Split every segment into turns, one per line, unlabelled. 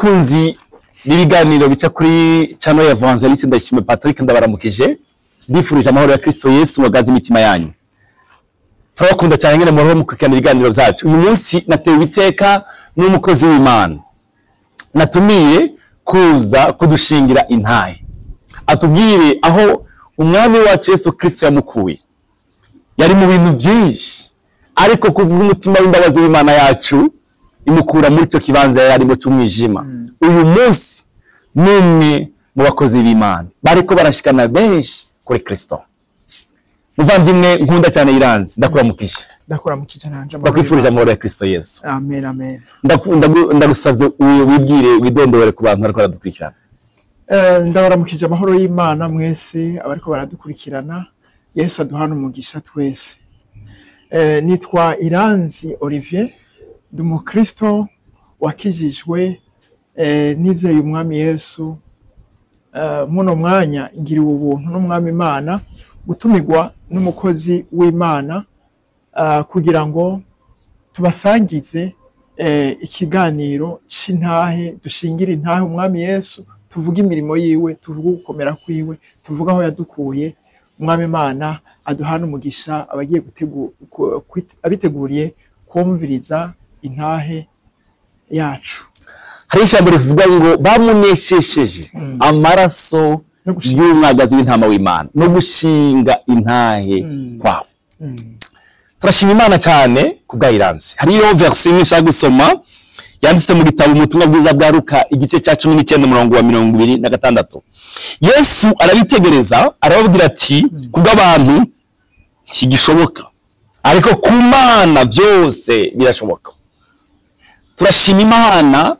Bakunzi b'ibiganiro bica kuri channel ya Evangeliste Ndayishimiye Patrick, ndabaramukije, ndifurije amahoro ya Kristo Yesu wagaze imitima yanyu. Turabakunda cyane nyine muhora mukurikirana ibiganiro byacu. Uyu munsi natewe iteka n'umukozi w'Imana natumiye kuza kudushingira intahe, atubwire aho umwami wacu Yesu Kristo yamukuye. Yari mu bintu byinshi, ariko kuvuga umutima w'imbabazi w'Imana yacu imukura muri icyo kibanza yari arimo cy'umwijima. Uyu munsi n'umwe mu bakozi b'Imana bariko barashikana benshi kuri Kristo. Muvandimwe nkunda cyane Iranzi, ndakuramukije.
Ndakuramukije nanje.
Ndakwifurije amahoro ya Kristo Yesu.
Amen, amen.
Ndagusavye wibwire, widondore ku bantu bariko baradukurikirana.
Ndabaramukije amahoro y'Imana mwese abariko baradukurikirana. Yesu aduhana umugisha twese. Nitwa Iranzi Olivier, ndi umukristo wakijijwe, nizeye umwami Yesu. Muno mwanya ngiriwe ubuntu n'umwami Imana gutumirwa n'umukozi w'Imana kugira ngo tubasangize ikiganiro c'intahe, dushingire intahe umwami Yesu, tuvuge imirimo yiwe, tuvuge ugukomera kwiwe, tuvuge aho yadukuye. Umwami Imana aduhana umugisha abagiye abiteguriye kumviriza intahe yacu.
Hari ijambo rivuga ngo bamuneshesheje amaraso
No gushinga.
y'umwagazi w'intama w'Imana no gushinga intahe kwabo. Turashima Imana cyane kubwa Iranzi. Hariyo verse imwe nshaka gusoma yanditse mu gitabo Ubutumwa bwiza bwa Luka, igice cya 19, umurongo wa 26. Yesu arabitegereza, arababwira ati: "Kubw'abantu ntigishoboka, ariko ku Mana byose birashoboka." Turashima Imana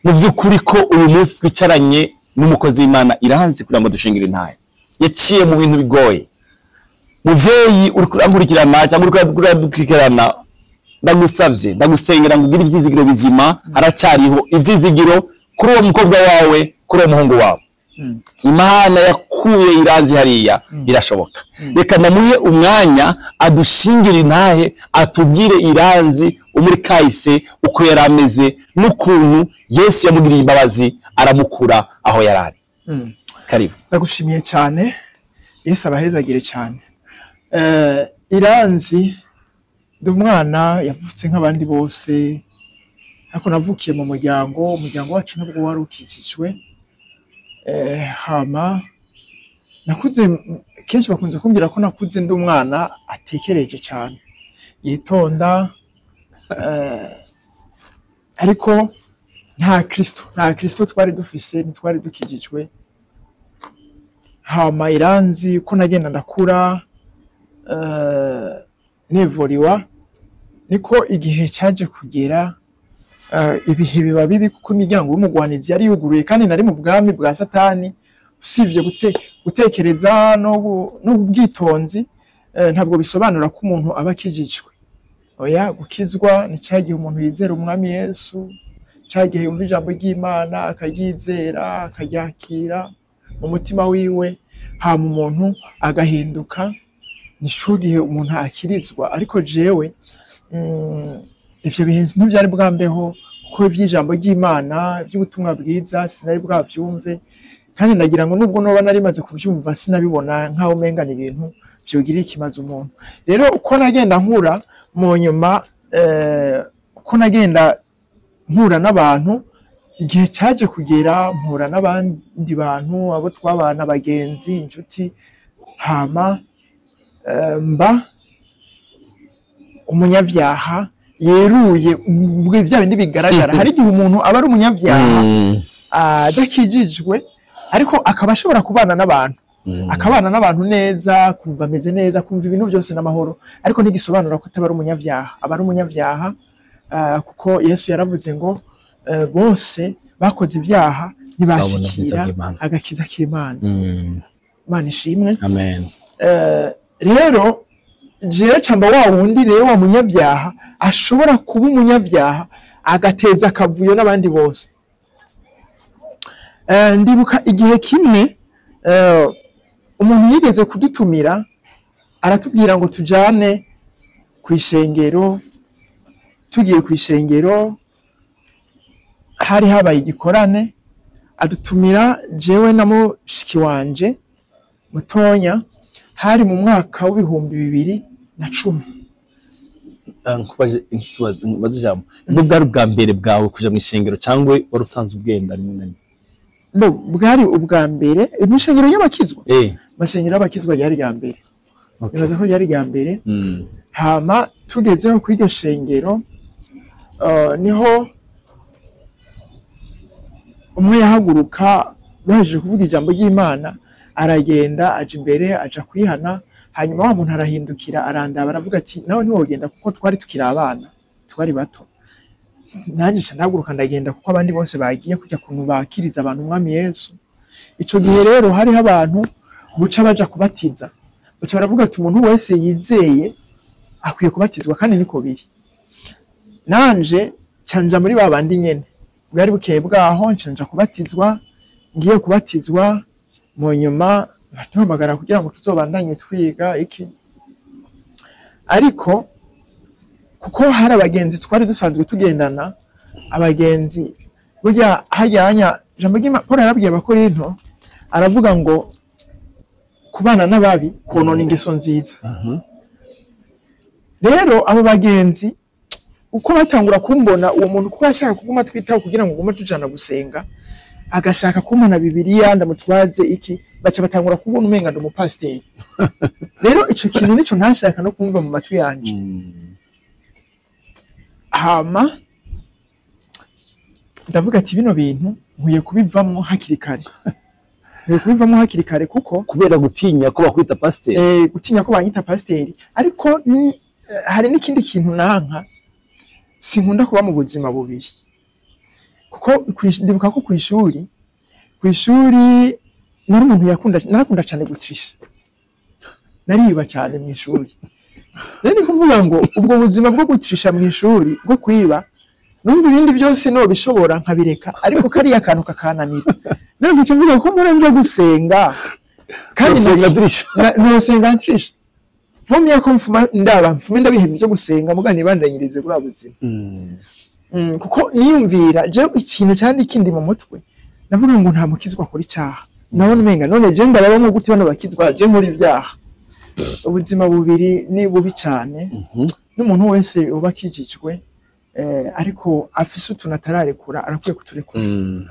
mu by'ukuri ko uyu munsi twicaranye n'umukozi w'Imana Iranzi kugira ngo dushingire intahe. Yaciye mu bintu bigoye. Muvyeyi uri kurankurikirana cyangwa uri kuradukurikirana, ndagusavye, ndagusengera ngo ugire ivyizigiro bizima. Haracariho ivyizigiro kuri uwo mukobwa wawe, kuri uwo muhungu wawe. Imana yakuye Iranzi hariya, birashoboka. Reka namuhe umwanya adushingire intahe, atubwire Iranzi umuri kahise uko yari ameze n'ukuntu Yesu yamugiriye imbabazi aramukura aho yari ari. Karibu.
Ndagushimiye cyane, Yesu abahezagire cyane. Iranzi ndi umwana yavutse nk'abandi bose, ariko navukiye mu muryango, umuryango wacu ntabwo wari ukikijwe. Hama nakuze, kenshi bakunze kumbwira ko nakuze ndi umwana atekereje cyane, yitonda, ariko nta Kristo twari dufise, ntitwari dukijijwe. Hama Iranzi uko nagenda ndakura, nevoriwa, niko igihe cyaje kugera, ibihe biba bibi, kuko imiryango y'umugwanizi yari yuguruye kandi nari mu bwami bwa Satani. Usibye gutekereza n'ubwitonzi, ntabwo bisobanura ko umuntu aba akijijwe. Oya, gukizwa ni cya gihe umuntu yizera umwami Yesu, cya gihe yumva ijambo ry'Imana akaryizera, akaryakira mu mutima wiwe, hama umuntu agahinduka, nico gihe umuntu akirizwa. Ariko jewe ivyo bihe ntivyari bwambeho, kuko ivy'ijambo ry'Imana, ivy'ubutumwa bwiza sinari bwavyumve, kandi ndagira ngo nubwo noba nari maze kuvyumva sinabibona nkaho umenga ni ibintu vyogirira ikimaze umuntu. Rero uko nagenda nkura, mu nyuma uko nagenda mpura n'abantu, igihe cyaje kugera mpura n'abandi bantu, abo twabana, abagenzi, inshuti, hama mba umunyabyaha yeruye, ubwo bya bindi bigaragara. Hari igihe umuntu aba ari umunyabyaha adakijijwe, ariko akaba ashobora kubana n'abantu, akabana n'abantu neza, kumva ameze neza, kumva ibintu byose n'amahoro, ariko ntigisobanura ko ataba ari umunyabyaha. Aba ari umunyabyaha, kuko Yesu yaravuze ngo bose bakoze ibyaha ntibashikira
bw'Imana.
Agakiza k'Imana. Imana ishimwe.
Amen.
Rero jewe camba wa wundi rero wa munyabyaha ashobora kuba umunyabyaha agateza akavuyo n'abandi bose. Ndibuka igihe kimwe umuntu yigeze kudutumira, aratubwira ngo tujane ku ishengero. Tugiye ku ishengero, Hari habaye igikorane, adutumira jewe na mushiki wanje mutonya. Hari mu mwaka w'2010.
Nkubaze ikibazo, nkubaze ijambo. Nibwo bwari ubwa mbere bwawe kuja mu ishengero, cyangwa wari usanzwe ugenda rimwe na rimwe?
No, bwari ubwa mbere mu ishengero y'abakizwa. Amashengero y'abakizwa ryari rya mbere. Nibaza ko ryari rya mbere. Hama tugezeho kuri iryo shengero, niho umwe yahaguruka, bahejeje kuvuga ijambo ry'Imana, aragenda aja imbere, aja kwihana. Hanyuma wa muntu arahindukira, arandaba, aravuga ati: "Nawe ntiwogenda?" Kuko twari tukiri abana, twari bato. Nanjye nca ndahaguruka, ndagenda, kuko abandi bose bagiye kujya kuntu bakiriza abantu Umwami Yesu. Ico gihe rero hariho abantu buca baja kubatiza, baca baravuga ati: "Umuntu wese yizeye akwiye kubatizwa," kandi niko biri. Nanje canja muri ba bandi nyene. Bwari bukeye bwaho, nca kubatizwa. Ngiye kubatizwa, mu nyuma batuhamagara kugira ngo tuzobandanye twiga iki. Ariko kuko hari abagenzi twari dusanzwe tugendana, abagenzi burya hajyanya ijambo ry'Imana, Paul yarabwiye Abakorinto, aravuga ngo kubana n'ababi konona ingeso nziza. Rero abo bagenzi uko batangura kumbona, uwo muntu kuko yashaka kuguma twitaho kugira ngo gume tujana gusenga, agashaka kumbona Bibiliya ndamutwaze iki, baca batangura kubona umenga ndi umupasiteri. Rero ico kintu nico ntashaka no kumva mu matwi yanje. Hama ndavuga ati: "Bino bintu nkwiye kubivamwo hakiri kare, nkwiye kubivamwo hakiri kare," kuko
Kubera gutinya ko bakwita pasiteri?
Gutinya ko banyita pasiteri. Ariko hari n'ikindi kintu nanka: sinkunda kuba mu buzima bubiri, kuko ndibuka ko kw'ishuri nari umuntu yakunda, narakunda cyane gutrisha, nariba cyane mu ishuri. Rero ni kuvuga ngo ubwo buzima bwo gutrisha mu ishuri, bwo kwiba, numva ibindi byose no bishobora nkabireka, ariko kariya kantu kakananira. Rero nkaca mvuga ko mpora nja gusenga kandi
Usenga dirisha.
Nosenga ntrisha vumye ko mfuma ndaba mfume ndabiheba ibyo gusenga, muga nibandanyirize kuri buzima. Kuko niyumvira je ikintu cyandi kindi mu mutwe, navuga ngo nta mukizwa akora icyaha. Nabona umenga none je ndababamo gute bano bakizwa, je nkora ibyaha? Ubuzima bubiri ni bubi cyane. N'umuntu wese uba akijijwe, ariko afise utuntu atararekura, arakwiye kuturekura,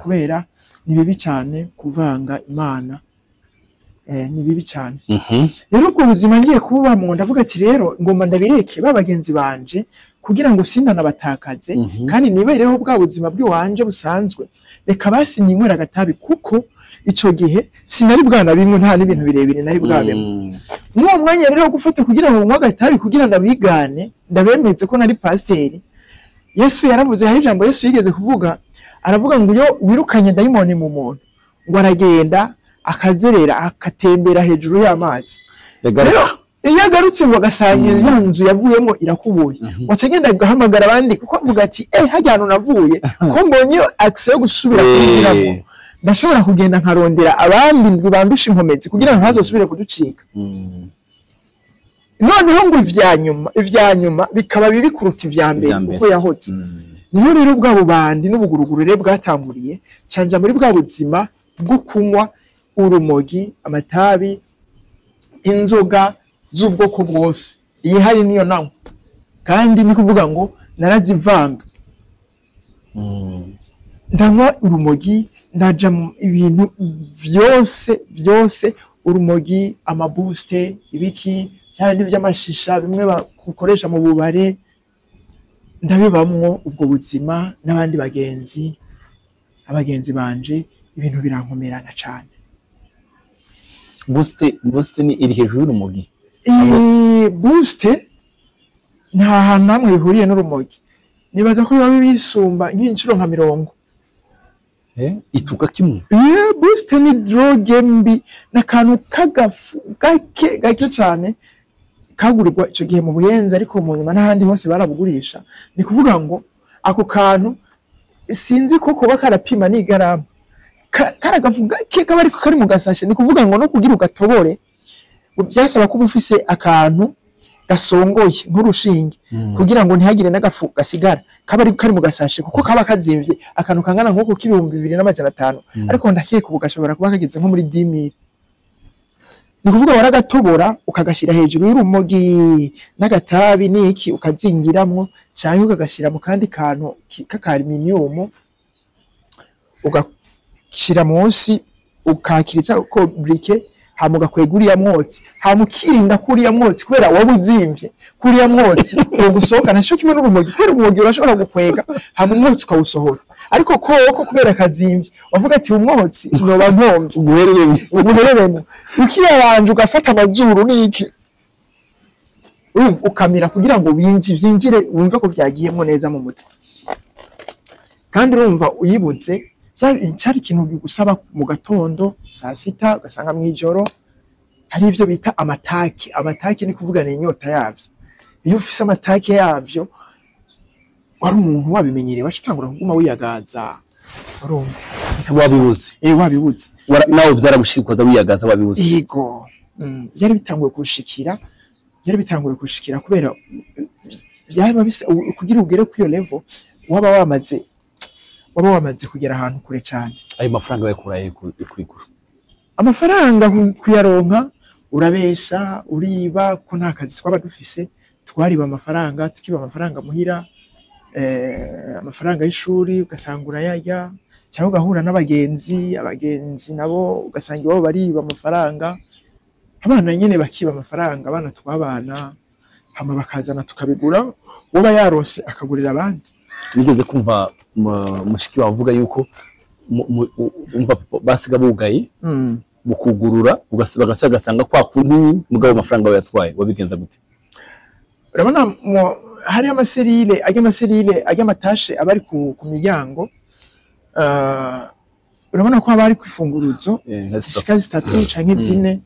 kubera ni bibi cyane kuvanga Imana, ni bibi cyane. Rero ubwo buzima ngiye kububamwo, ndavuga ati: "Rero ngomba ndabireke ba bagenzi banje kugira ngo sindanabatakaze, kandi nibereho bwa buzima bw'iwanje busanzwe. Reka basi ninywera agatabi," kuko ico gihe sinari bwanabimwe, nta n'ibintu birebire nari bwabemo. Mw'uwo mwanya rero wo gufata kugira ngo nywe agatabi kugira ndabigane, ndabemeze ko nari pasiteri, Yesu yaravuze, hari ijambo Yesu yigeze kuvuga, aravuga ngo iyo wirukanye dayimoni mu muntu, ngo aragenda akazerera, akatembera hejuru y'amazi.
Yagaruka.
Rero iyo agarutse, ngo agasanga ya nzu yavuyemo irakubuye, waca agenda agahamagara abandi, kuko avuga ati: "Eh, hajya hantu navuye, ko mbonye accès yo gusubira kwinjiramo, ndashobora kugenda nkarondera abandi ndwi bandusha inkomezi kugira ngo ntazosubire kuducika." Noneho ngo ivya nyuma bikaba bibi kuruta ivya mbere.
Ivya mbere.
Uko yahoze. Niho rero bwa bubandi n'ubuguruguru rero bwatanguriye, canja muri bwa buzima bwo kunywa urumogi, amatabi, inzoga z'ubwoko bwose, iyi hari niyo nanywa. Kandi ni kuvuga ngo narazivanga. Ndanywa urumogi, ndaja mu ibintu vyose vyose, urumogi, amabuste, ibiki, bya by'amashisha bimwe bakoresha mu bubare. Ndabibamwo ubwo buzima n'abandi bagenzi, abagenzi banje, ibintu birankomerana cane.
Boost ni iri hejuru y'urumogi?
Boost nta hantu hamwe bihuriye n'urumogi. Nibaza ko biba bisumba nk'inshuro nka 40.
Icuka kimwe?
Boost ni drogue mbi, n'akantu k'agafu gake gake cyane kagurirwa icyo gihe mu Buyenzi, ariko mu nyuma n'ahandi hose barabugurisha. Ni kuvuga ngo ako kantu sinzi ko kuba karapima n'igarama. Kari agafu gake kaba ariko kari mu gasashe. Ni kuvuga ngo no kugira ugatobore byasaba kuba ufise akantu. Gasongoye nk'urushinge, kugira ngo ntihagire n'agafu gasigara, kaba ari kari mu gasashe, kuko kaba kazimvye, akantu kangana nk'uko k'2500, ariko ndakeka ubu gashobora kuba kageze nko muri 10,000. Ni ukuvuga waragatobora, ukagashyira hejuru y'urumogi n'agatabi n'iki, ukazingiramwo, cyangwa ukagashyira mu kandi kantu k'aka aluminium, ugashyira munsi, ukakiriza uko briquet, hama ugakwega uriya mwotsi, hama ukirinda ko uriya mwotsi, kubera waba uzimvye, ko uriya mwotsi wogusohokana. Nico kimwe n'urumogi, kubera urumogi urashobora gukwega hama umwotsi ukawusohora, ariko koko kubera kazimvye wavuga ati umwotsi noba nkomvye
Uguhereremo.
Uguhereremo, ukiyabanje ugafata amazuru n'iki, urumva, ukamira kugira ngo vyinjire, wumve ko vyagiyemwo neza mu mutwe. Kandi urumva uyibutse, cari ikintu gusaba mu gatondo, saa sita, ugasanga mw'ijoro hari ivyo bita amatake. Amatake ni kuvuga ni inyota yavyo. Iyo ufise amatake yavyo, wari umuntu wabimenyereye, waca utangura kuguma wiyagaza, urumva.
Wabibuze.
Eh, wabibuze.
Nawe vyaragushika wiyagaza wabibuze?
Yego. Byari bitanguye kushikira, byari bitanguye kushikira, kubera byaba bisa kugira ugere kuri iyo level waba wamaze kugera ahantu kure cyane.
Ayo mafaranga bayakura he kubigura?
Amafaranga kuyaronka urabesha, uriba, kuko nta kazi twaba dufise. Twariba amafaranga, tukiba amafaranga muhira, amafaranga y'ishuri, ugasanga urayarya, cyangwa ugahura n'abagenzi, abagenzi nabo ugasanga iwabo bariba amafaranga, abana nyene bakiba amafaranga, abana twabana, hama bakazana tukabigura, uba yarose akagurira abandi.
Nigeze kumva mushiki wawe avuga yuko umva basiga bugaye mukugurura, bagasanga kwa kundi mugabo amafaranga bayatwaye. Wabigenza gute?
Urabona hariho ama serrure, ajya ama serrure, ajya amatashe aba ari ku miryango. Urabona ko haba hari kwifunguruzo
nka zitatu.
Zishika zitatu canke zine.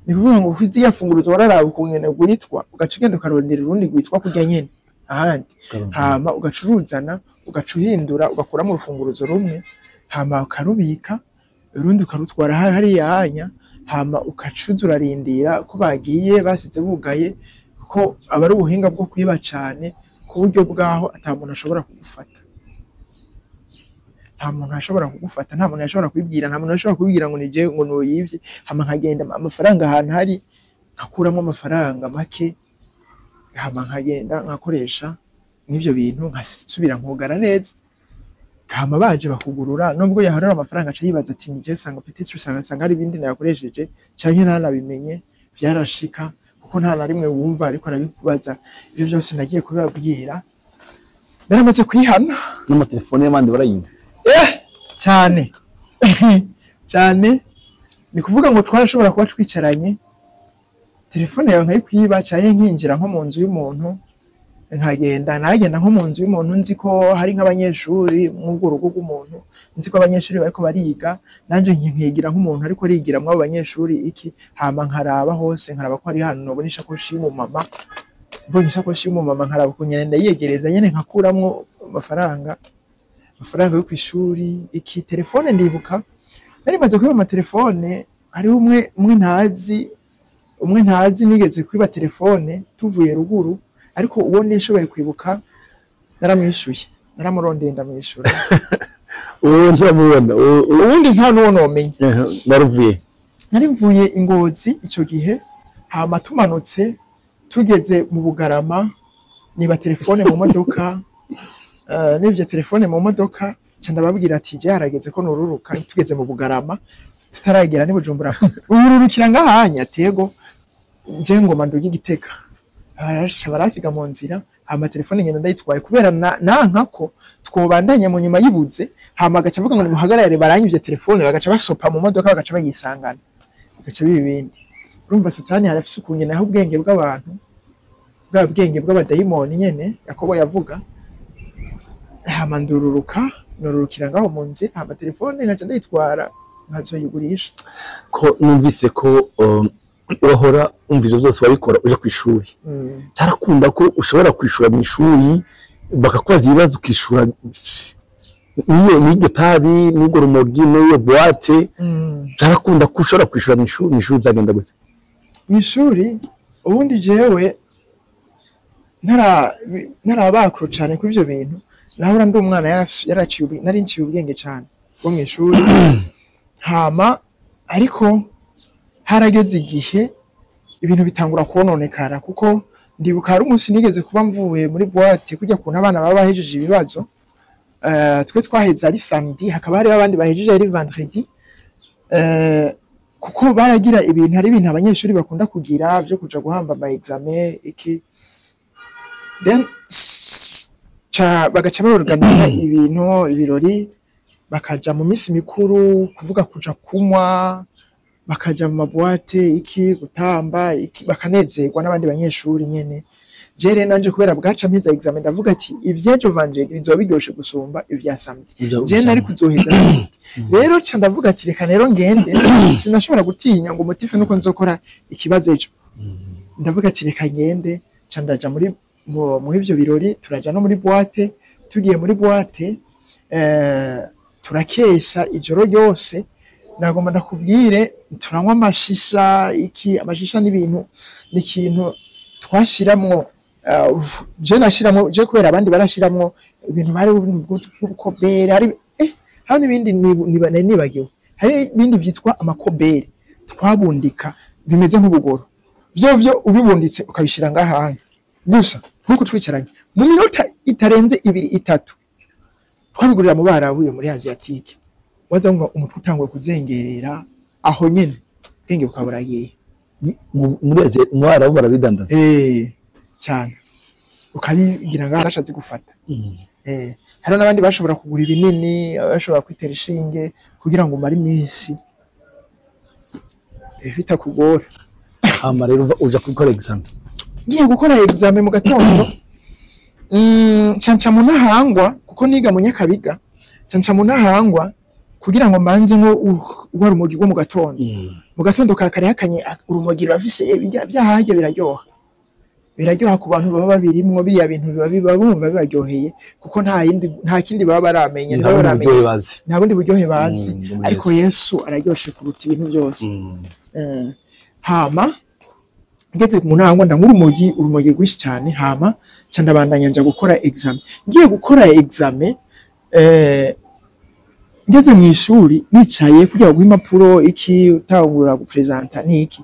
Ni kuvuga ngo ziriya funguruzo wararaba ukungene rwitwa, ugaca ugenda ukarondera urundi rwitwa kurya nyene ahandi, hama ugaca uruzana, ugaca uhindura, ugakuramo urufunguruzo rumwe, hama ukarubika, urundi ukarutwara hariya hanya, hama ugaca uza urarindira ko bagiye basize bugaye, ko aba ari ubuhinga bwo kwiba cane, ku buryo bwaho ata muntu ashobora kugufata. Nta muntu ashobora kugufata, nta muntu ashobora kubibwira, nta muntu ashobora kubibwira ngo ni jewe ngo nuyivye. Hama nkagenda amafaranga ahantu hari, nkakuramwo amafaranga make, hama nkagenda nkakoresha n'ivyo bintu, nkasubira nkugara neza. Hama baje bakugurura, nubwo yaharura amafaranga aca yibaza ati ni jewe, usanga peut-être usanga hari ibindi nayakoresheje canke ntanabimenye. Vyarashika, kuko nta na rimwe wumva ariko arabikubaza. Ivyo byose nagiye kubibabwira naramaze kwihana.
N'amatelefone y'abandi barayiba?
Eh, cyane cyane. Ni kuvuga ngo twarashobora kuba twicaranye, telefone yawe nkayikwiba, canke nkinjira nko mu nzu y'umuntu, nkagenda, nagenda nko mu nzu y'umuntu nzi ko hari nk'abanyeshuri mw'urwo rugo rw'umuntu, nzi ko abanyeshuri bariko bariga, nanje nkigira nk'umuntu ariko arigira mw'abo banyeshuri iki, hama nkaraba hose, nkaraba ko hari hantu nobona ishakoshi y'umumama. Mbonye ishakoshi y'umumama, nkaraba ukuntu ndayiyegereza nyene, nkakuramwo amafaranga yo kw'ishuri iki, telefone. Ndibuka nari maze kwiba amatelefone, hariho umwe ntazi nigeze kwiba telefone tuvuye ruguru, ariko uwo nishoboye kwibuka naramwishuye, naramurondeye ndamwishura.
Uwo nturamubona?
Uwundi nta n'uwo nomenya.
Waruvuye?
Nari mvuye i Ngozi ico gihe, hama tumanutse tugeze mu Bugarama, niba telefone mu modoka. Nivye telefone mu modoka, nca ndababwira ati je harageze ko nururuka. Tugeze mu Bugarama, tutaragera ni Bujumbura, ururukira ngahanya tego, nje ngoma nduga Igitega, baraca barasiga mu nzira. Hama telefone ngenda ndayitwaye, kubera nanka ko twobandanya mu nyuma yibuze, hama agaca avuga ngo nimuhagarare baranyivye telefone, bagaca basopa mu modoka, bagaca bayisangana, bigaca biba ibindi. Urumva Satani harafise ukungene aho ubwenge bw'abantu, bwa bwenge bw'abadayimoni nyene Yakobo yavuga. Hama ndururuka, nururukira ngaho mu nzira, hama telefone nkaca ndayitwara, nkazoyigurisha.
Ko numvise ko urahora umva ivyo byose wabikora uja kw'ishuri, tarakunda ko ushobora kwishura mu ishuri bakakubaza ibibazo ukishura niyo n'iryo tabi n'urwo rumogi n'iyo boîte? Tarakunda ko ushobora kwishura mu ishuri? Mu ishuri byagenda gute?
Mw'ishuri ubundi jewe Ntarabakuru cyane kuri ibyo bintu, nahora ndi umwana nari nciye ubwenge cyane bwo mu ishuri. Hama ariko harageze igihe ibintu bitangura kononekara, kuko ndibuka hari umunsi nigeze kuba mvuye muri boîte, kujya kuntu abana baba bahejeje ibibazo. Twe twaheze ari samedi, hakaba hari abandi bahejeje ari vendredi, kuko baragira ibintu, hari ibintu abanyeshuri bakunda kugira byo kuja guhamba ama examen iki, then bagaca baorganiza ibintu, ibirori, bakaja mu minsi mikuru, kuvuga kuja kunywa, bakaja mu ma boîte iki, gutamba iki, bakanezerwa n'abandi banyeshuri nyene. Je rero nanje kubera bwaca mpeza examen, ndavuga ati ivyejo vendredi bizoba biryoshe gusumba ivya samedi. Je nari kuzoheza samedi, rero ca ndavuga ati reka rero ngende. Sinashobora gutinya ngo motif nuko nzokora ikibazo ejo. Ndavuga ati reka ngende, ca ndaja muri ivyo birori, turaja no muri boîte. Tugiye muri boîte, turakesha ijoro ryose. Nagomba ndakubwire, turanywa amashisha iki. Amashisha n'ibintu, ni ikintu twashiramwo, je nashiramwo, je kubera abandi barashiramwo ibintu bari bw'ubukobere, hari hari n'ibindi nari nibagiwe, hari ibindi vyitwa amakobere twabundika bimeze nk'ubugoro. Vyo ubibunditse ukabishira ngaha gusa nkuko twicaranye, mu minota itarenze 2 3, twabigurira mu Barabu iyo muri Asiatique, waza wumva umutwe utanguye kuzengerera aho nyene, ubwenge bukaba buragiye.
Muri Aziya, mu Barabu barabidandaza?
Cyane, ukabigira ngaha zashatse gufata. Hari n'abandi bashobora kugura ibinini, bashobora kwitera ishinge kugira ngo umare iminsi bitakugora.
Hama rero uja gukora examen?
Ngiye gukora examen mu gatondo, nca mu Ntahangwa, kuko niga mu Nyakabiga, nca mu Ntahangwa kugira ngo mbanze nko wa rumogi rwo mu gatondo. Mu gatondo ka kare hakanye, urumogi rurafise byahajya biraryoha, biraryoha ku bantu baba babirimwo. Biriya bintu biba bumva bibaryoheye, kuko nta yindi, nta kindi baba baramenya.
Nta
ntibaba
bundi
baramenya.
buryohe bazi.
Nta bundi buryohe bazi. Ariko
Yesu.
Yesu araryoshe kuruta ibintu byose. Hama ngeze mu Ntahangwa ndanywa urumogi, urumogi rwinshi cyane. Hama nca ndabandanya nja gukora examen. Ngiye gukora examen, ngeze mu ishuri nicaye kugira ngo impapuro iki, utangura gupresenta niki,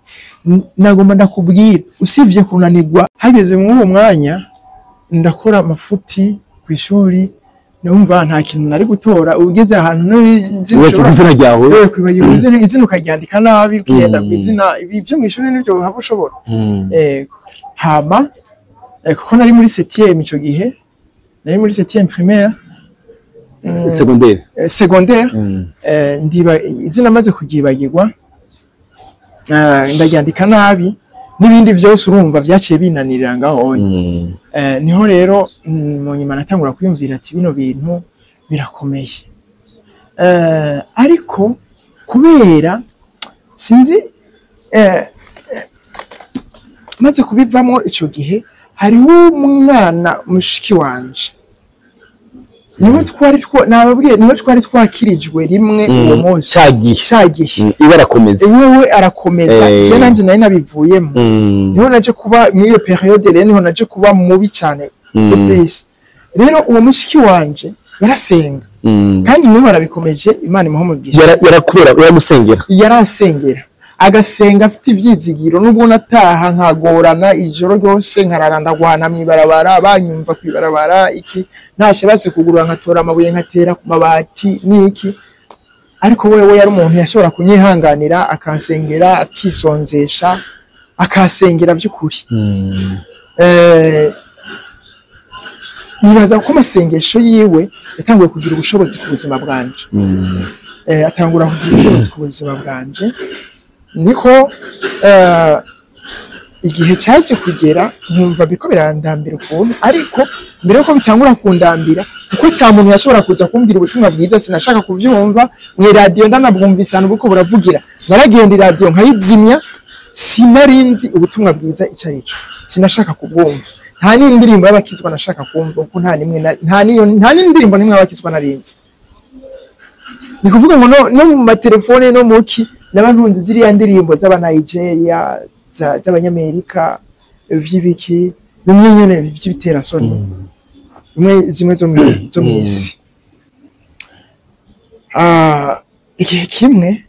nagomba ndakubwira, usivye kunanirwa, hageze muri uwo mwanya ndakora amafuti ku ishuri, numva nta kintu nari gutora. Ugeze ahantu nzi
Uretse izina ryawe.
Kwibagirwa izina, izina ukaryandika nabi, ukigenda ku izina, ibi byo mu ishuri nibyo haba ushobora. Hama kuko nari muri septième ico gihe, nari muri septième primaire,
secondaire.
Secondaire. Ndiba izina maze kuryibagirwa, ndaryandika nabi n'ibindi vyose, urumva vyaciye binanirira ngaho. Niho rero mu nyuma natangura kwiyumvira ati bino bintu birakomeye. Ariko kubera sinzi, maze kubivamo ico gihe, hariho umwana mushiki wanje, niwe twari nababwiye, niwe twari twakirijwe rimwe uwo munsi.
Cyagihe.
Ca gihe.
Iwe arakomeza.
Wewe arakomeza. Je nanje nari nabivuyemo. Niho naje kuba muri iyo période rero, niho naje kuba mubi cyane. Please. Rero uwo mushiki wanje yarasenga, kandi n'ubu arabikomeje, Imana imuha umugisha.
Yarakubera, yaragusengera.
Yarasengera, agasenga afite ivyizigiro, nubwo nataha nkagorana ijoro ryose, nkarara ndagwana mw'ibarabara, banyumva kw'ibarabara iki, ntashe base kugurura, nkatora amabuye nkatera ku mabati n'iki, ariko wewe yari umuntu yashobora kunyihanganira, akansengera, akisonzesha, akasengera by'ukuri. Nibaza ko amasengesho yiwe yatanguye kugira ubushobozi ku buzima bwanje. Atangura kugira ubushobozi ku buzima bwanje, niko igihe cyaje kugera nkumva biriko birandambira ukuntu. Ariko mbere yuko bitangura kundambira, kuko ata muntu yashobora kuza kumbwira ubutumwa bwiza, sinashaka kuvyumva mw'iradiyo, ndanabwumvise ahantu buriko buravugira, naragenda iradiyo nkayizimya. Sinarinzi ubutumwa bwiza ico arico, sinashaka kubwumva, nta n'indirimbo y'abakizwa nashaka kumva, kuko nta nimwe nta niyo, nta n'indirimbo nimwe y'abakizwa narinzi. Ni kuvuga ngo no mu matelefone no muki naba ntunze ziriya ndirimbo z'aba Nigeria, z'abanyamerika vy'ibiki. Bimwe nyene by'ibiterasoni, bimwe zimwe zo mw'isi. Ah, igihe kimwe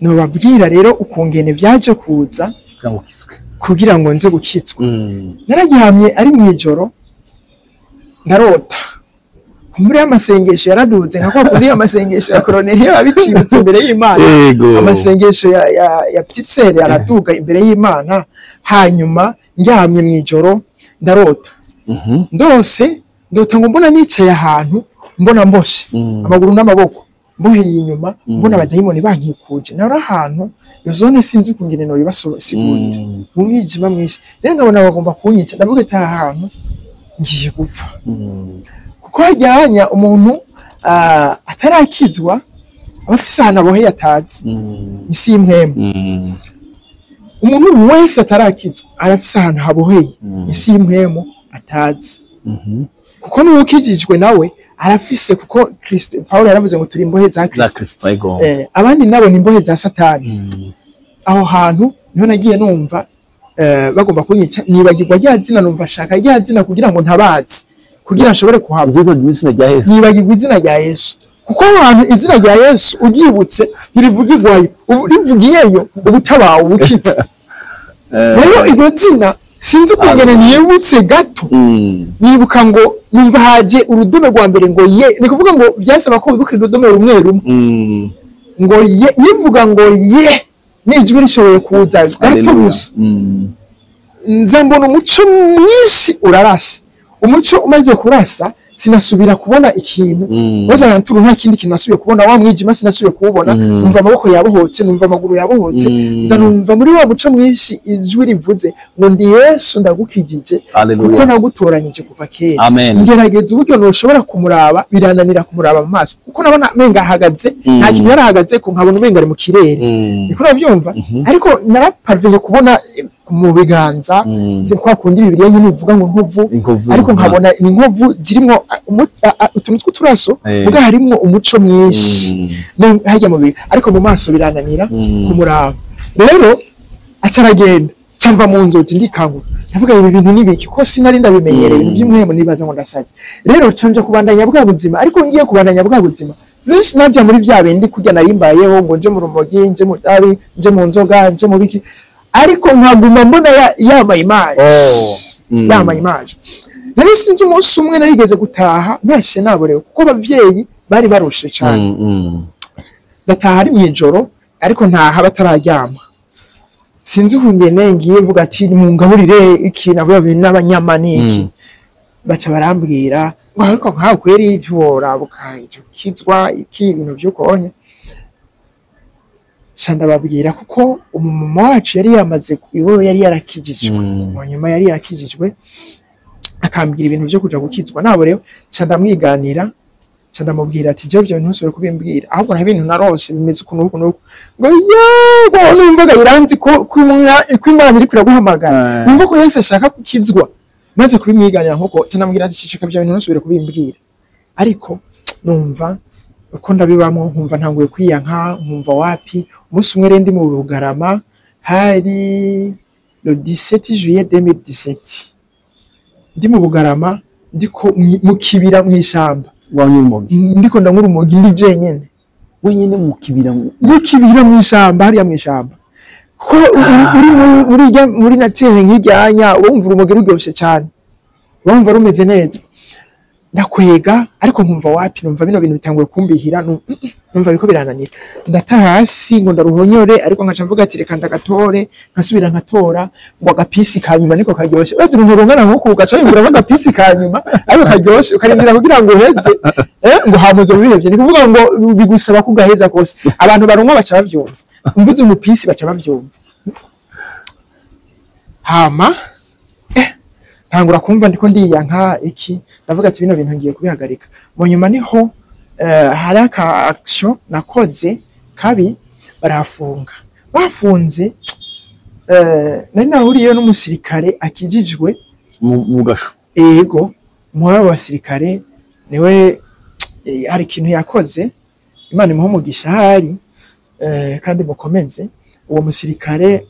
nobabwira rero ukungene vyaje kuza
Kugira ngo ukizwe.
Kugira ngo nze gukizwa, nararyamye ari mw'ijoro, ndarota muri amasengesho yaraduze nka kwa kundi amasengesho ya Koroneliyo abicibutse imbere y'Imana. Amasengesho ya petite sœur araduga imbere y'Imana. Hanyuma ndyamye mw'ijoro ndarota, ndose ndota ngo mbona nicaye ahantu, mbona mboshe amaguru n'amaboko, mboheye inyuma, mbona abadayimoni bankikuje. Nari ahantu iyo zone sinzi ukungene noyibasigurira, mu mwijima mwinshi. Rero nkabona bagomba kunyica. Ndavuga ati: "Aha hantu ngiye gupfa," kuko hajyanya umuntu atarakizwa aba afise ahantu aboheye atazi, isi y'impwemu. Umuntu wese atarakizwa arafise ahantu haboheye, isi y'impwemu atazi, kuko n'uwukijijwe nawe arafise, kuko Kristo, Paulo yaravuze ngo turi imbohe za
Za
Kristo.
Kristo, ego.
Abandi nabo ni imbohe za Satani. Aho hantu niho nagiye numva bagomba kunyica, nibagirwa rya zina, numva shaka rya zina kugira ngo ntabazi, kugira nshobore kuhava.
Uvuga mu izina rya Yesu.
Nibagirwa izina rya Yesu, kuko aho hantu izina rya Yesu uryibutse ntirivugirwayo. Rivugiyeyo ubutabawe ubukitse. Rero iryo zina sinzi ukungene nibutse gato, nibuka ngo numva haje urudome rwa mbere ngo ye. Ni kuvuga ngo byasaba ko wibuka urudome rumwe rumwe, ngo ye. Nivuga ngo ye, n'ijwi rishoboye kuza gato
Hallelujah.
gusa, nza mbona umuco mwinshi urarashe. Umuco umaze kurasa sinasubira kubona ikintu. Maze aranturu nta kindi kintu nasubiye kubona. Wa mwijima sinasubiye kuwubona. Numva amaboko yabohotse, numva amaguru yabohotse. Nza numva muri wa muco mwinshi ijwi rivuze ngo: "Ndi Yesu, ndagukijije,
Hallelujah.
kuko nagutoranyije kuva kera."
Amen.
Ngerageza uburyo ntushobora kumuraba, birananira kumuraba mu maso, kuko nabona umenga ahagaze, nta kintu yari ahagaze ko, nkabona umenga ari mu kirere. Niko uravyumva, ariko naraparvenye kubona mu biganza kwa kundi Bibiliya nyine ivuga ngo inkovu,
Inkovu.
ariko nkabona ni inkovu zirimwo utuntu tw'uturaso, muga harimwo umuco mwinshi. Harya mu ariko mu maso birananira kumuraba. Rero aca aragenda, camva mu nzozi ndikangura, ndavuga: "Ibi bintu ni biki?" Ko sinari ndabimenyereye, ibintu by'imwemo, nibaza ngo ndasaze. Rero canja kubandanya bwa buzima, ariko ngiye kubandanya bwa buzima benshi najya muri bya bindi kurya narimbayeho, ngo nje mu rumogi, nje mu tabi, nje mu nzoga, nje mu biki, ariko nkaguma mbona ya ma image. Ya ma image. Rero sinzi, umunsi umwe narigeze gutaha ntashye naborewe, kuko abavyeyi bari barushe cyane. Ndataha ari mw'ijoro, ariko ntaha batararyama. Sinzi ukungene ngiye mvuga ati: "Mungaburire iki nabo n'abanyama n'iki." Baca barambwira ngo: "Ariko nkawe kweri ntiworaba ukizwa iki, ibintu vy'ukonye." Ca ndababwira, kuko umumama wacu yari yamaze, iwe yari yarakijijwe. Mu nyuma yari yarakijijwe, akambwira ibintu vyo kuja gukizwa nabo. Rero ca ndamwiganira, ca ndamubwira ati: "Jewe ivyo bintu ntusubire kubimbwira, ahubwo nta bintu narose bimeze uku n'uku n'uku." Ngo yego, numvaga iranzi ko Imana iriko iraguhamagara, numva ko Yesu ashaka gukizwa. Maze kubimwiganira nkuko, ca ndamubwira ati: "Ceceka, ivyo bintu ntusubire kubimbwira." Ariko numva uko ndabibamwo, nkumva ntanguye kwiyanka, nkumva wapi. Umunsi umwe rero ndi mu Bugarama, hari le 17 juillet 2017, ndi mu Bugarama, ndiko mu kibira mw'ishamba.
Wanywa urumogi?
Ndiko ndanywa urumogi ndi jenyene.
Wenyine mu kibira?
Mu kibira mw'ishamba, hariya mw'ishamba, ko uri muri nature nk'iryanya, wumva urumogi ruryoshe cyane, wumva rumeze neza. Ndakwega, ariko nkumva wapi, numva bino bintu bitanguye kumbihira, numva biriko birananira. Ndata hasi ngo ndaruhonyore, ariko nkaca mvuga ati: "Reka ndagatore." Nkasubira nkatora ngo agapisi ka nyuma niko karyoshe. Uretse uruntu rungana nkuku, ugaca wiyumvira ko agapisi ka nyuma ariko karyoshe, ukarindira kugira ngo uheze, ngo hamuze bihevye. Ni kuvuga ngo bigusaba ko ugaheza kose. Abantu barunywa baca bavyumva, mvuze umupisi baca bavyumva. Hama ntangura kumva ndiko ndiyanka iki, ndavuga ati: "Bino bintu ngiye kubihagarika." Mu nyuma niho hari aka action nakoze kabi, barafunga. Bafunze, nari nahuriyeyo n'umusirikare akijijwe.
Mu gasho?
Ego, muri abo basirikare niwe hari ikintu yakoze, Imana imuhe umugisha ahari kandi mukomeze. Uwo musirikare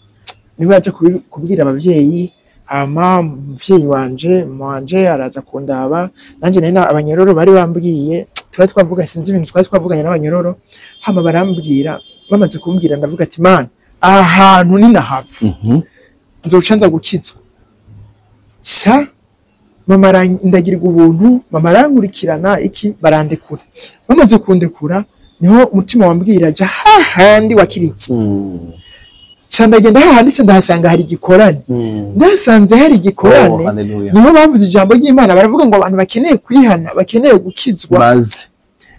niwe yaje kubwira abavyeyi. Ama umuvyeyi wanje, mama wanje araza kundaba, nanje nari abanyororo bari bambwiye, twari twavuga, sinzi ibintu twari twavuganye n'abanyororo. Hama barambwira, bamaze kumbwira ndavuga ati: "Mana, aha hantu ninahapfa nzoca nza gukizwa." Sha mama ndagirwa ubuntu, mama arankurikirana iki, barandekura. Bamaze kundekura niho umutima wambwira: "Ja hahandi wakiritse." Ca ndagenda hahandi, ca ndahasanga hari igikorane. Ndahasanze hari igikorane.
Oh, hallelujah.
Niho bavuze ijambo ry'Imana, baravuga ngo abantu bakeneye kwihana, bakeneye gukizwa,
bazi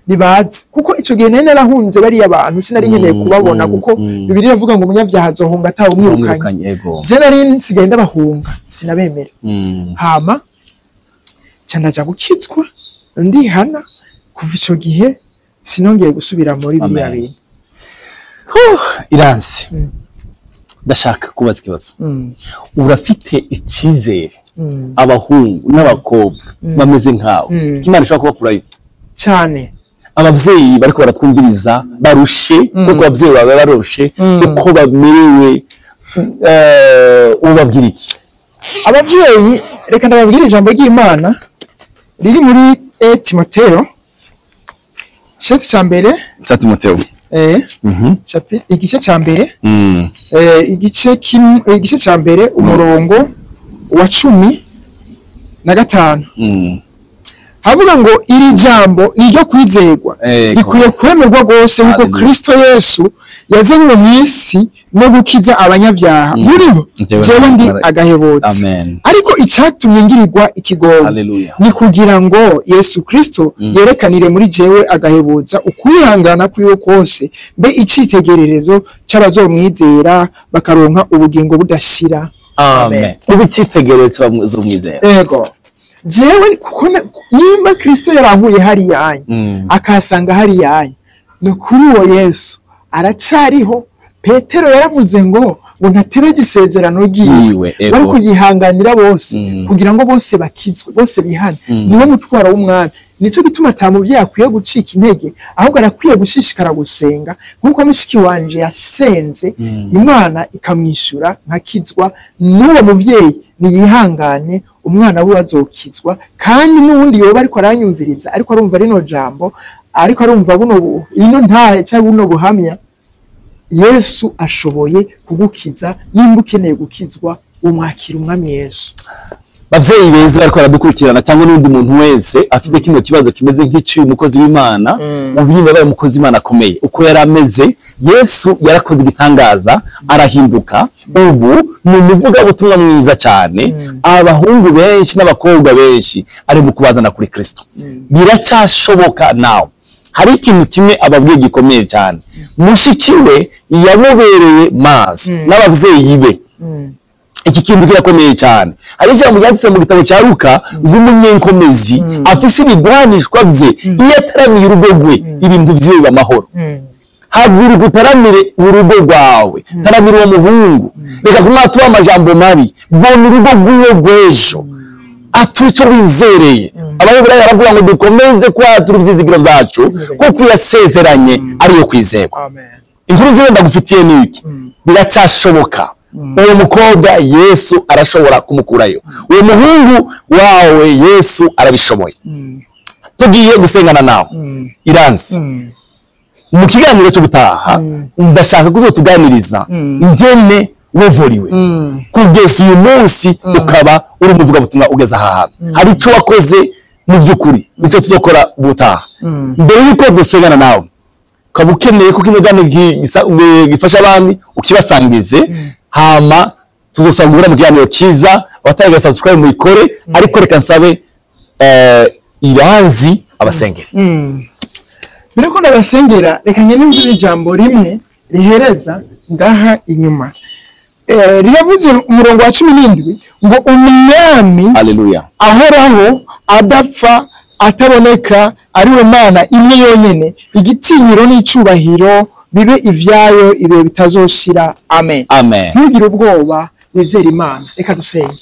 nibaze. Kuko ico gihe nari narahunze bariya bantu, sinari nkeneye kubabona, kuko Bibiliya iravuga ngo umunyabyaha azohunga atawe umwirukanye.
Umwirukanye, ego.
Je nari nsigaye ndabahunga, sinabemera. Hama ca ndaja gukizwa, ndihana. Kuva ico gihe sinongeye gusubira muri biriya
Amen.
bintu.
Iranzi, ndashaka kubaza ikibazo. Urafite icyizere abahungu n'abakobwa bameze nkawe ko Imana ishobora kubakurayo?
Cane.
Abavyeyi bariko baratwumviriza barushe, kuko abavyeyi baba barushe uko bamerewe, ubabwira iki?
Abavyeyi, reka ndababwira ijambo ry'Imana riri muri Timoteyo igice ca mbere.
Cya Timoteyo.
Igice ca mbere, igice ca mbere, umurongo wa 15. Havuga ngo iri jambo ni iryo kwizerwa, rikwiye kwemerwa rwose, yuko
Hallelujah.
Kristo Yesu yazanywe mu isi no gukiza abanyabyaha, muri bo
Jewe
jewe ndi agahebutse.
Amen.
Ariko icatumye ngirirwa ikigongo
Hallelujah.
ni kugira ngo Yesu Kristo yerekanire muri jewe agahebuza ukwihangana kwiwe kose, mbe icitegererezo c'abazomwizera bakaronka ubugingo budashira.
Amen. Ubu icyitegererezo cy'abazomwizera.
Ego, jewe kuko nimba Kristo yarankuye hariya anya, akasanga hariya anya, ni kuri uwo Yesu aracariho. Petero yaravuze ngo ntatebeje isezerano ryiwe,
Yiwe, ego.
wari kuyihanganira bose kugira ngo bose bakizwe, bose bihane. Niwe mutwaro w'umwami. Nico gituma ata muvyeyi akwiye gucika intege, ahubwo arakwiye gushishikara gusenga nk'uko mushiki wanje yasenze, Imana ikamwishyura nkakizwa. N'uwo muvyeyi niyihangane, umwana we azokizwa. Kandi n'uwundi yoba ariko aranyumviriza, ariko arumva rino jambo, ariko arumva buno ino ntahe cyangwa buno buhamya, Yesu ashoboye kugukiza. Nimba ukeneye gukizwa, umwakira umwami Yesu.
Bavyeyi beza bariko baradukurikirana, cyangwa n'undi muntu wese afite kino kibazo kimeze nk'icy'uyu mukozi w'Imana, ubu nyine yabaye umukozi w'Imana akomeye. Uko yari ameze, Yesu yarakoze igitangaza arahinduka, ubu ni umuvugabutumwa mwiza cyane. Abahungu benshi n'abakobwa benshi ari mu kubazana kuri Kristo. Biracyashoboka nawe. Hari ikintu kimwe ababwiye gikomeye cyane: mushiki we yamubereye maso n'ababyeyi be. Iki kintu kirakomeye cyane. Hari ijambo ryanditse mu gitabo cya Luka ngo umunyenkomezi afise ibigwanishwa bye, iyo ataramiye urugo rwe, ibintu vyiwe biba amahoro. Haguruka utaramire urugo rwawe, taramira uwo muhungu, reka kumwatura amajambo mabi, bona urugo rwiwe rw'ejo, atura icyo wizereye. Abayobora baravuga ngo dukomeze kwatura ibyizigiro byacu, kuko yasezeranye ariyo kwizerwa.
Amen.
Inkuru ziwe ndagufitiye ni iki: biracyashoboka. Uwo mukobwa Yesu arashobora kumukurayo, uwo muhungu wawe Yesu arabishoboye. Tugiye gusengana nawe, Iranzi. Mu kiganiro cyo gutaha ndashaka kuzotuganiriza ingene wevuriwe kugeza uyu munsi, ukaba uri umuvugabutumwa ugeze aha hantu. Hari icyo wakoze mu by'ukuri, nicyo tuzokora ubutaha. Mbere y'uko dusengana nawe, ukaba ukeneye ko kino kiganiro gifasha abandi, ukibasangize. Hama tuzosanga guhura mu kiganiro cyiza. Abataragira subscribe muyikore. Ariko reka nsabe Iranzi abasengere.
Mbere ko ndabasengera, reka ngende mvuze ijambo rimwe rihereza ngaha inyuma. Riravuze umurongo wa 17 ngo umwami
Haleluya.
ahoraho, adapfa, ataboneka, ari we Mana imwe yonyene, igitinyiro n'icubahiro bibe ivyayo ibihe bitazoshira. Amen.
Amen.
Ntugire ubwoba, wizere Imana. Reka dusenge.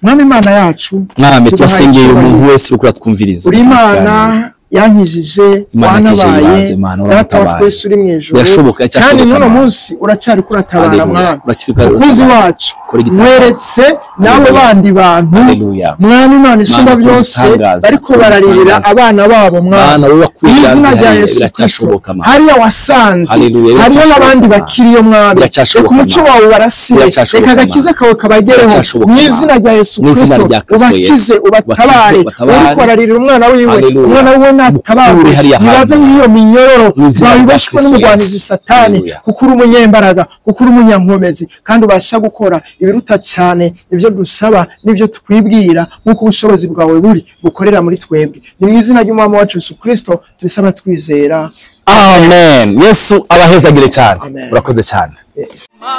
Mwami Imana yacu,
Mwami,
tuguhaye
turasengeye
icubahiro.
umuntu wese uriko uratwumviriza.
Uri Imana. Yankijije,
Imana yakije
wanabaye
Iranzi, Mana,
Data wa
uramutabaye.
twese uri mu ijuru.
Birashoboka,
Kandi
iracyashoboka,
n'uno
Mana.
munsi uracyari kuratabara,
Haleluya.
Mwami.
Uracyari
Mukunzi
kuratabara.
wacu,
Kora igitangaza.
mweretse n'abo
Haleluya.
bandi bantu,
Haleluya.
Mwami Imana isumba
Mana, kora
byose,
igitangaza.
bariko
Kora
bararirira
igitangaza.
abana babo, Mwami.
Mana, wowe wakuye
Mu izina
Iranzi
rya
hariya,
Yesu Kristo,
biracyashoboka, Mana.
hariya wasanze
Haleluya,
hariyo
biracyashoboka,
n'abandi
Mana.
bakiriyo, Mwami.
Biracyashoboka,
Reka umuco
Mana.
wawe ubarasire,
Biracyashoboka,
reka agakiza
Mana.
kawe kabagereho.
Biracyashoboka,
Mu
Mana.
izina rya Yesu
Mu izina
Kristo,
rya Kristo
ubakize,
Yesu.
ubatabare.
Ubakize, ubatabare.
Uriko araririra umwana wiwe,
Haleluya.
umwana wiwe natabarwe,
Mukure hariya
ntibave
hantu.
muri iyo minyororo
Mu izina rya
babiboshywe
Kristo
n'umugwanizi
Yesu.
Satani,
Haleluya.
kuko uri umunyembaraga, kuko uri umunyankomezi, kandi ubasha gukora ibiruta cyane ibyo dusaba n'ibyo twibwira, nk'uko ubushobozi bwawe buri bukorera muri twebwe. Ni mu izina ry'Umwami wacu Yesu Kristo tubisaba twizera.
Amen. Yesu abahezagire cyane.
Amen.
Urakoze cyane.
Yes.
Ma